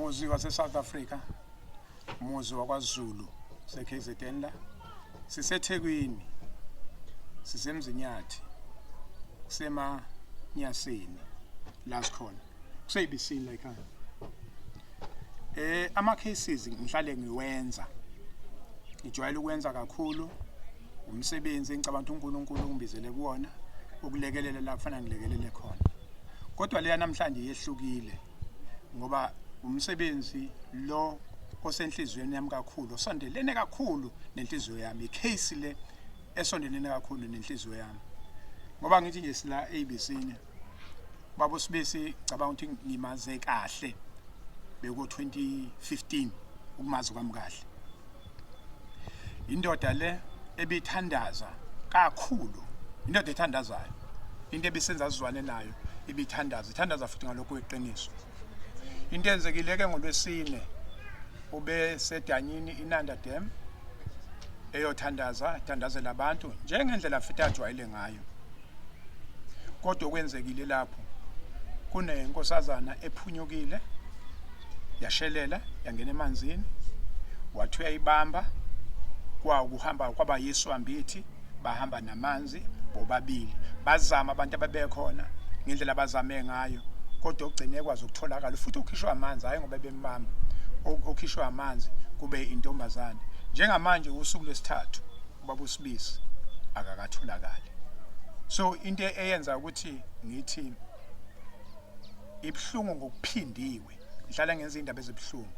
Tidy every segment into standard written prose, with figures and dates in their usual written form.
Muzi wase South Africa, muzi wakwaZulu se-KZN la. SiseThekwini. SiseMzinyathi. KusemaNyasini la sikhona. Kuseyibisini la ekhaya. Ama cases ngihlale ngiwenza. Ngijwayele ukwenza kakhulu umsebenzi engicabanga ukuthi uNkulunkulu ungibizele kuwona ukulekelela la kufanele ngilekelele khona. Kodwa leya namhlanje yehlukile ngoba umsebenzi lo osenhliziyweni yami kakhulu, osondelene kakhulu nenhliziyo yami, icase le esondelene kakhulu nenhliziyo yami. Ngoba ngithi nje sila ABC-ni, baba uSibisi ngicabanga ukuthi ngimaze kahle beko 2015 ukumazi kwami kahle. Indoda le ebithandaza kakhulu, indoda ethandazayo, into ebisenza sizwane nayo ibithandaza, ithandaza futhi ngalokho kweqiniso. Into enzekile ke ngolwesine, ube sedanyini iNanda Dam eyothandaza, thandazela abantu njengendlela futhi ajwayele ngayo. Kodwa okwenzekile lapho, kunenkosazana ephunyukile yashelela yangena emanzini, wathi uyayibamba, kwakuhamba kwaba yiswambithi, bahamba namanzi bobabili. Bazama abantu ababekhona ngendlela abazame ngayo, kodwa ogcine ekwazi ukutholakala futhi ukhishwa amanzi, hhayi ngoba bembamba, okhishwa amanzi kube intombazane. Njengamanje usuku lwesithathu ubaba uSibisi akakatholakali. So into eyenza ukuthi ngithi ibuhlungu ngokuphindiwe, ngihlala ngenza indaba ezibuhlungu,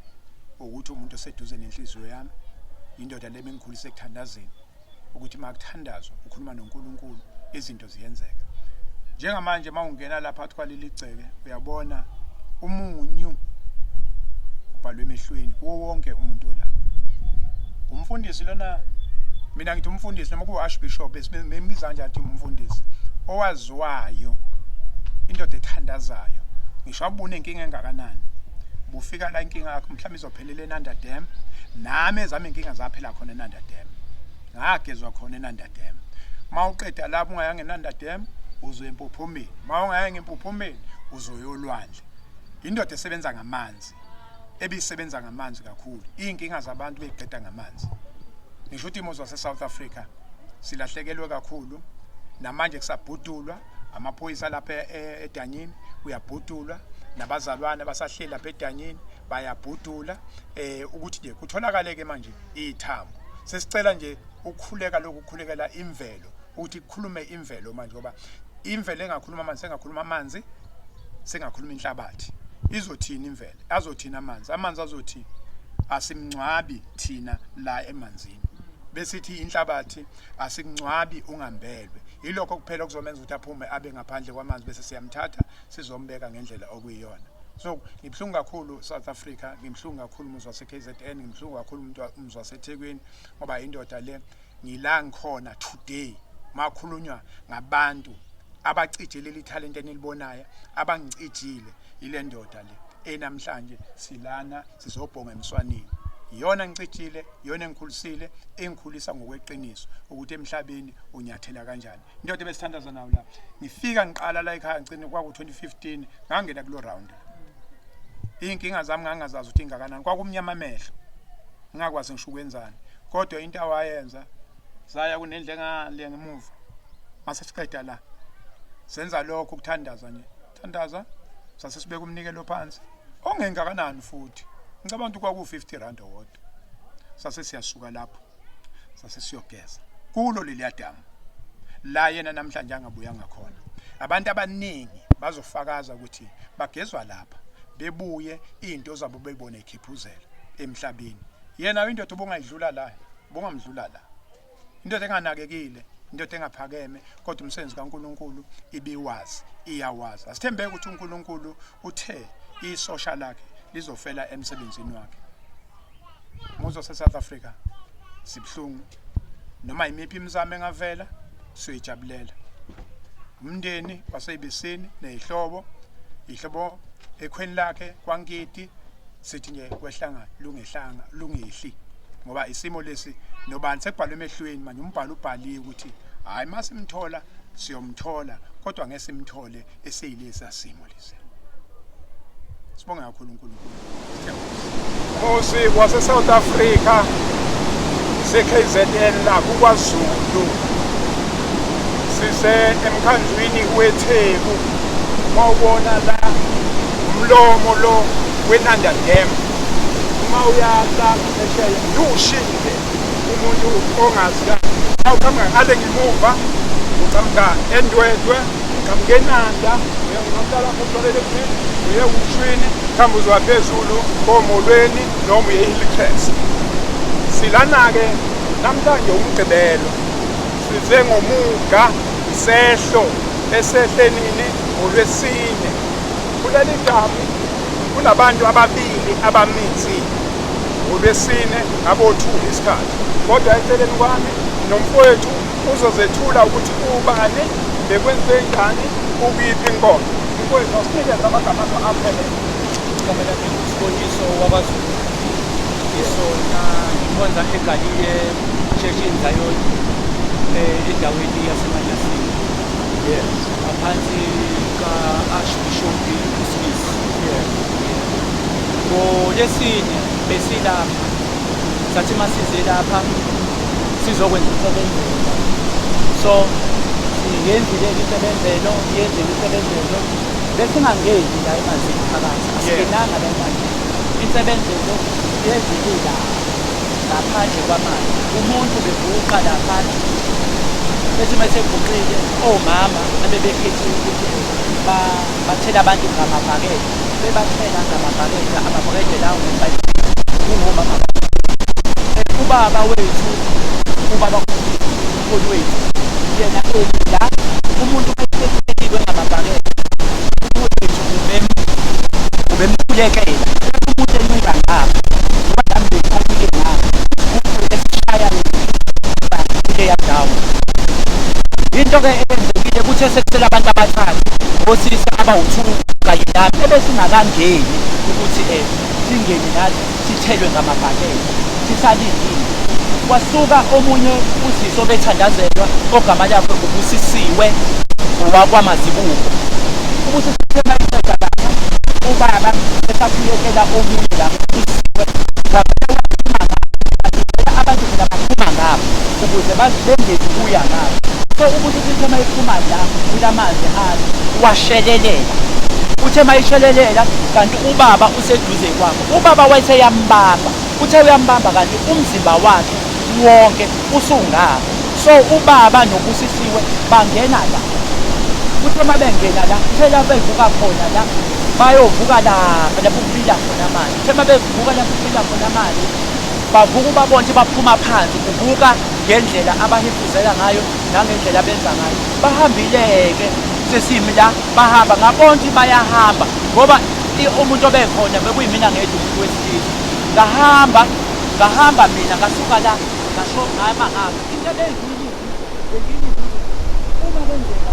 ukuthi umuntu oseduze nenhliziyo yami, indoda le bengikhulise ekuthandazeni, ukuthi makuthandazwa ukhuluma noNkulunkulu izinto ziyenzeka. Njengamanje uma ungena lapha phakathi kwaleli gceke uyabona umunyu ubhalwe emehlweni kuwo wonke umuntu la. Umfundisi lona, mina ngithi umfundisi noma ku-archbishop bembiza kanjani, athi umfundisi owaziwayo, indoda ethandazayo, ngisho abune inkinga engakanani, bufika la inkinga yakho mhlawumbe izophelela eNanda Dam. Nami ezami inkinga zaphela khona eNanda Dam, ngagezwa khona eNanda Dam. Uma uqeda lapho ungayanga eNanda Dam uzoya empophomeni, uma ungayanga empophomeni uzoya olwandle. Indoda esebenza ngamanzi, ebisebenza ngamanzi kakhulu, iy'nkinga zabantu beyiqeda ngamanzi. Ngisho ukuthi imuzi wase-South Africa silahlekelwe kakhulu, namanje kusabhudulwa amaphoyisa lapha edanyini, kuyabhudulwa nabazalwane basahleli lapha edanyini bayabhudula, ukuthi nje kutholakale ke manje ithambo. Sesicela nje ukukhuleka lokhu, ukukhulekela imvelo, ukuthi kukhulume imvelo manje, ngoba imvelo engakhuluma amanzi, sengakhuluma amanzi, sengakhuluma inhlabathi. Izothini imvelo? Azothini amanzi? Amanzi azothi asimngcwabi thina la emanzini, besithi inhlabathi asikungcwabi ungambelwe. Yilokho kuphela okuzomenza ukuthi aphume abe ngaphandle kwamanzi, bese siyamthatha sizombeka ngendlela okuyiyona. So ngibuhlungu kakhulu South Africa, ngibuhlungu kakhulu umuzi wase-KZN, ngibuhlungu kakhulu umuzi waseThekwini, ngoba indoda le ngila ngikhona today makhulunywa ngabantu abacije leli talent enilibonayo, abangicijile ile ndoda le enamhlanje silana sizobhonga emswanini. Iyona ngicijile, iyona engikhulisile, engikhulisa ngokweqiniso ukuthi emhlabeni unyathela kanjani. Indoda ebesithandaza nayo la, ngifika ngiqala la ekhaya ngicine kwaku 2015 ngangena kulo round. Iy'nkinga zami ngangingazazi ukuthi ingakanani, kwakumnyama amehlo, ngingakwazi ngisho ukwenzani. Kodwa into awayenza, saya kunendle engale ngemuva, mase siqeda la senza lokho ukuthandaza nje, thandaza, sase sibeka umnikelo phansi ongengakanani futhi, ngicabanga ukuthi kwaku-50 rand owodwa. Sase siyasuka lapho, sase siyogeza kulo leliya damu la yena namhlanje angabuyanga khona. Abantu abaningi bazofakaza ukuthi bagezwa lapha, bebuye iy'nto zabo beyibone ikhiphuzela emhlabeni. Yena indoda ubungayidlula la, ubungamdlula la, indoda enganakekile, indoda engaphakeme, kodwa umsebenzi kaNkuluNkulu ibiwazi, iyawazi. Asithembeke ukuthi uNkulunkulu uthe isosha lakhe lizofela emsebenzini wakhe. Muzi wase-South Africa sibuhlungu, noma yimiphi imizamo engavela siyoyijabulela. Umndeni waseyibisini ney'hlobo, iy'hlobo ekhweni lakhe kwaNkiti, sithi nje kwehlanga lungehlanga lungehli, ngoba isimo lesi nobani sekubhalwe emehlweni manje, umbhalo ubhaliwe ukuthi hhayi siyomthola, kodwa ngeke simthole eseyilesa simo lesi. Sibonge kakhulu uNkulunkulu. Musi wase South Africa se-KZN la kuKwaZulu sise emkhandlwini weTheku mawubona la umlomo lo weNanda Dam uma uyala ngaphesheya yushile umuntu ongazi kahle awuqhamuka ngale ngemuva uqhamuka eNdwedwe uqhamuka eNanda uya lapho utholele uye ushwini mhlawumbe uzoya phezulu komolweni noma uye eHillcrest. Silana-ke namhlanje umgqibelo size ngomuga isehlo esehle nini ngolwesine kuleli damu kunabantu ababili abaminzile ngolwesine ngabo-2 isikhathi kodwa eceleni kwami nomfowethu uzozethula ukuthi ubani bekwenze njani ukuyiphi inkonzo mfowethu asinikeze amagama akho aphelele. Igama lami nguSiboniso wakwaZulu. Ngisona ngikhonza eGaliye Church in Zion endaweni yaseManyasini. Yes. Ngaphansi ka-Archbishop uSmith. Yes. Ngolwesine besilapha sathi masize lapha sizokwenza insebenzelo. So siyenzile insebenzelo, yenzile insebenzelo besingangeni la emanzini phakathi, asingenanga la emanzini. Insebenzelo yenzile la ngaphandle kwamanzi, umuntu beguqa laphana bethi uma eseguqile omama abebekhethiwe ukuthi bathele abantu ngamabhakede, bebathela ngamabhakede, amabhakede lawo ngesayidi kungomama. Ubaba wethu, ubaba umkhulu wethu yena emi la, umuntu esethekiwe ngamabhakede wethu ubemkhulekela umuntu encika ngapha ngoba nami bengiqhamuke ngapha isigubhu esishaya kuleya ndawo. Into-ke eyenzekile kuthe sekusele abantu abathathu osisi abawu-2 kanye nami ebesingakangeni ukuthi singene nathi sithelwe ngamabhakede sisalindile. Kwasuka omunye usisi obethandazelwa ogama lakhe uBusisiwe owakwaMazibuko. UBusisiwe mayeqeda lapha ubaba esakhulekela omunye lapho uBusisiwe wavele waphuma ngapha, abantu phela baphuma ngapha ukuze bengezi kuya ngapha. So uBusisiwe mayephuma la kulamanzi athi washelelela, uthe mayishelelela kanti ubaba useduze kwakhe, ubaba wayeseyambamba, uthe uyambamba kanti umzimba wakhe wonke usungapha. So ubaba noBusisiwe bangena la, uthe uma bengena la uthe la bevuka khona la bayovuka lapha lapho kubila khona amanzi, uthe uma bevuka lapho kubila khona amanzi bavuka ubabona ukuthi baphuma phansi, ubuka ngendlela abahefuzela ngayo nangendlela abenza ngayo. Bahambile-ke sesimi la bahamba, ngabona ukuthi bayahamba ngoba umuntu obekhona bekuyimina ngedwa umuntu wesilisa. Ngahamba ngahamba mina ngasuka la ngasho ngama ngapha into ebengiyilindile uma kwenzeka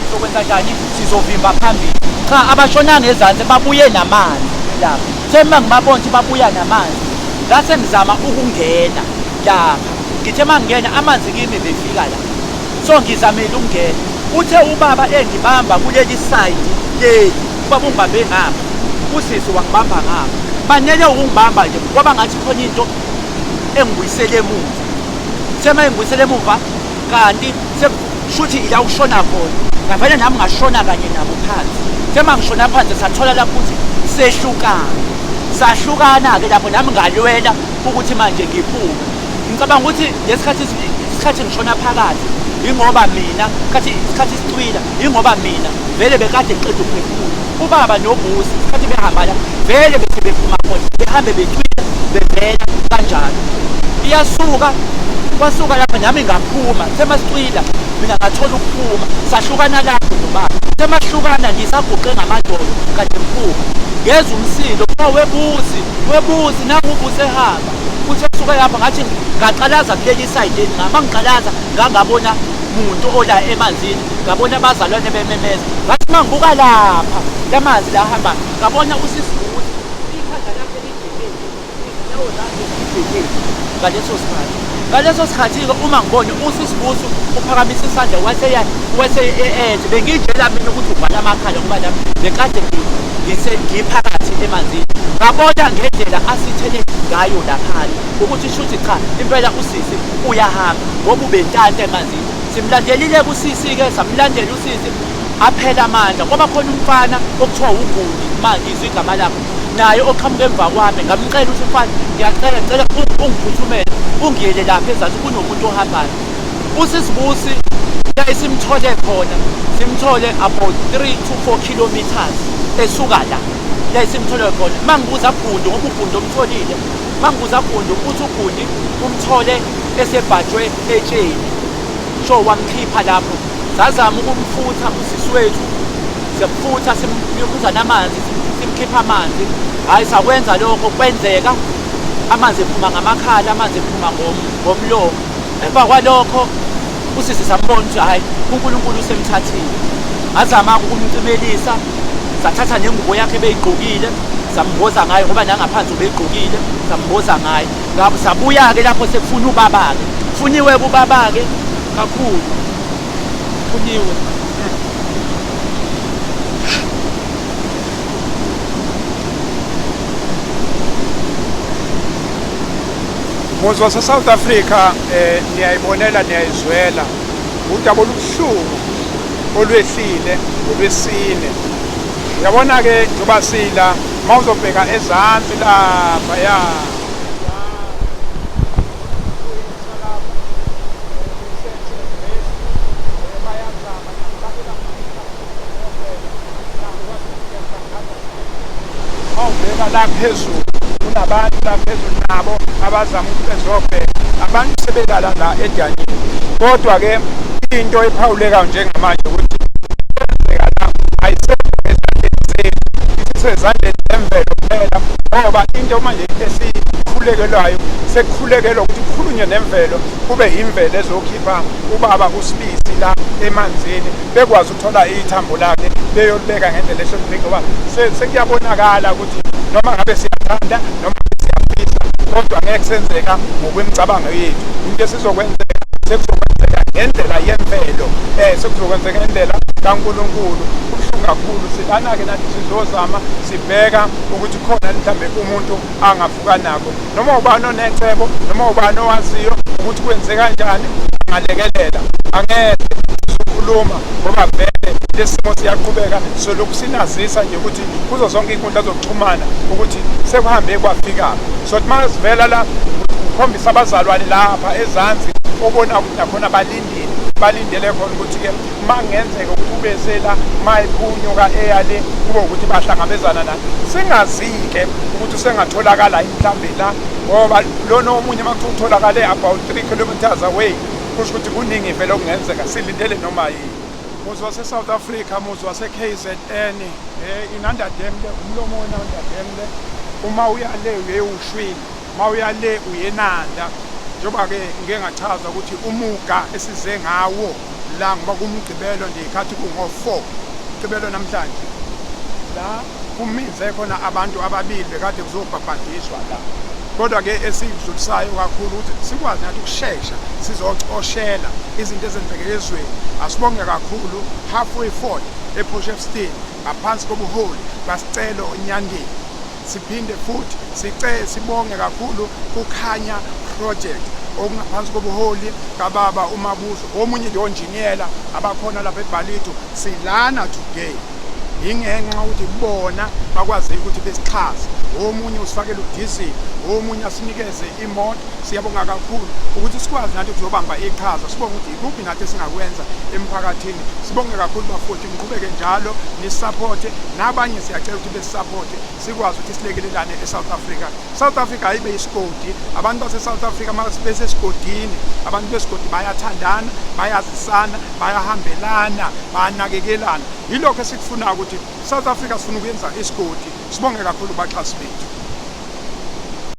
sizokwenza njani, sizovimba phambili. Cha, abashonanga ezansi babuye namanzi lapha. Sema ngibabona ukuthi babuya namanzi ngase ngizama ukungena lapha, ngithe mangingena amanzi kimi befika la, so ngizamile ukungena. Uthe ubaba engibamba kuleli side leli, ubaba ungibambe ngapha, usisi wangibamba ngapha, banele ukungibamba nje kwaba ngathi khona into engibuyisele emuva. Sema engibuyisele emuva kanti sekuthi ila ukushona khona, ngavele nami ngashona kanye nabo phansi. Sema ngishona phansi sathola lapho ukuthi sehlukana, sahlukana-ke lapho nami ngalwela ukuthi manje ngiphume. Ngicabanga ukuthi lesikhathi isikhathi ngishona phakathi ingoba mina isikhathi sicwila ingoba mina vele bekade ngiqeda ukuphefumula. Ubaba noBusi isikhathi behamba la vele bese bephuma khona behambe becwila bevela kanjalo. Iyasuka kwasuka lapha nami ngaphuma semasicwila mina ngathola ukuphuma, sahlukana lapho nobaba. Semahlukana ngisaguqe ngamadolo kade ngiphuma, ngezwa umsindo kuthiwa weBusi weBusi nangu uBusi ehamba. Kuthe kusuka lapha ngathi ngaqalaza kuleli side leli, ngama ngiqalaza ngangabona muntu ola emanzini, ngabona abazalwane bememeza. Ngathi uma ngibuka lapha lamanzi la ahamba ngabona usisi ukuthi ikhanda lakhe lijikile, izinyawo zakhe zijikile ngaleso sikhathi. Ngaleso sikhathi-ke uma ngibona usisi Busi uphakamisa isandla wase ethi bengijela mina ukuthi uvala amakhala ngoba nami bekade Ngise ngiphakathi emanzini ngabona ngendlela asithele ngayo laphana ukuthi shuthi cha impela usisi uyahamba ngoba ubentanta emanzini. Simlandelile kusisi-ke samlandela usisi aphela amandla kwaba khona umfana okuthiwa uGundi uma ngizwa igama lakhe naye oqhamuka emva kwami ngamcela ukuthi mfana ngiyacela ngicela ungiphuthumele ungiyele lapha ezansi kunomuntu ohambayo. USisibusi la esimthole khona simthole about 3 to 4 kilometers esuka la la esimthole khona. Uma ngibuza Gundi ngoba uGundi omtholile, uma ngibuza Gundi uthi uGundi umthole esebhajwe etsheni sho wamkhipha lapho. Sazama ukumfutha usisi wethu, siyamfutha simnikhuza namanzi simkhipha amanzi. Hhayi sakwenza lokho kwenzeka amanzi ephuma ngamakhala amanzi ephuma ngomlomo. Emva kwalokho usisi sambona ukuthi hhayi uNkulunkulu usemthathile. Ngazama-ke ukumcimelisa, sathatha nengubo yakhe ebeyigqokile samboza ngayo ngoba nangaphansi ubeyigqokile samboza ngayo. Sabuya-ke lapho sekufuna ubaba-ke. Funiwe-ke ubaba-ke kakhulu. Funiwe. Muzi wase-South Africa niyayibonela niyayizwela udaba olubuhlungu olwehlile ngolwesine. Uyabona-ke njengoba sila uma uzobheka ezansi lapha ya Mawubheka la phezulu kunabantu la phezulu nabo abazama ukuthi bezobheka abantu sebelala la edanini. Kodwa-ke into ephawulekayo njengamanje ukuthi kwenzeka la ayisekho ezandleni zethu, isisezandleni zemvelo kuphela ngoba into manje esikhulekelwayo sekukhulekelwa ukuthi kukhulunywe nemvelo kube imvelo ezokhipha ubaba uSibisi la emanzini bekwazi ukuthola ithambo lakhe beyolibeka ngendlela ehloniphekile ngoba sekuyabonakala ukuthi noma ngabe siyathanda noma siyafisa kodwa ngeke senzeka ngokwemicabango yethu. Into esizokwenzeka sekuzokwenzeka ngendlela yemvelo, sekuzokwenzeka ngendlela kaNkulunkulu. Kubuhlungu kakhulu silana-ke nathi sizozama sibheka ukuthi khona mhlambe umuntu angavuka nakho noma ubani onecebo noma ubani owaziyo ukuthi kwenze kanjani angalekelela. Angeke sizokhuluma ngoba vele lesimo siyaqhubeka solokhu sinazisa nje ukuthi kuzo zonke iy'nkundla zokuxhumana ukuthi sekuhambe kwafika. So uma sivela la ukhombisa abazalwane lapha ezansi obona ukuthi nakhona balindile, balindele khona ukuthi-ke uma kungenzeka ukuthi ubesela uma ephunyuka eyale kube ukuthi bahlangabezana naye. Singazi-ke ukuthi usengatholakala mhlambe la ngoba lona omunye uma kuthiwa utholakale about 3 kilometers away kusho ukuthi kuningi vele okungenzeka, silindele noma yini. Muzi wase-South Africa, muzi wase-KZN, iNanda Dam le, umlomo weNanda Dam le, uma uya le uye uShwini, uma uya le uye Nanda. Njengoba-ke ngike ngachaza ukuthi umuga esize ngawo la ngoba kumgqibelo nje ikhathi kungo-4 mgqibelo namhlanje la kuminze khona abantu ababili bekade kuzobhabhadiswa la. Kodwa-ke esikudlulisayo kakhulu ukuthi sikwazi nathi ukushesha sizocoshela izinto ezenzeke ezweni. Asibonge kakhulu Halfway Ford ePortshepstone ngaphansi kobuholi baSicelo Nyandeni. Siphinde futhi sibonge kakhulu kuKhanya Project okungaphansi kobuholi kababa uMabuzo, omunye nje onjiniyela abakhona lapha eBhalido. Silana today ingenxa ukuthi bona bakwazi ukuthi besixhase, omunye usifakele udizili, omunye asinikeze imoto. Siyabonga kakhulu ukuthi sikwazi nathi ukuzobamba iqhaza, sibonge ukuthi ikuphi nathi esingakwenza emphakathini. Sibonge kakhulu bafowethu, niqhubeke njalo nisupporte nabanye, siyacela ukuthi besupporte sikwazi ukuthi silekelelane eSouth Africa. South Africa ayibe isigodi, abantu base-South Africa uma besesigodini, abantu besigodi bayathandana, bayazisana, bayahambelana, bayanakekelana. Yilokho esikufunayo ukuthi South Africa sifuna ukuyenza isigodi. Sibonge kakhulu baxhasi bethu.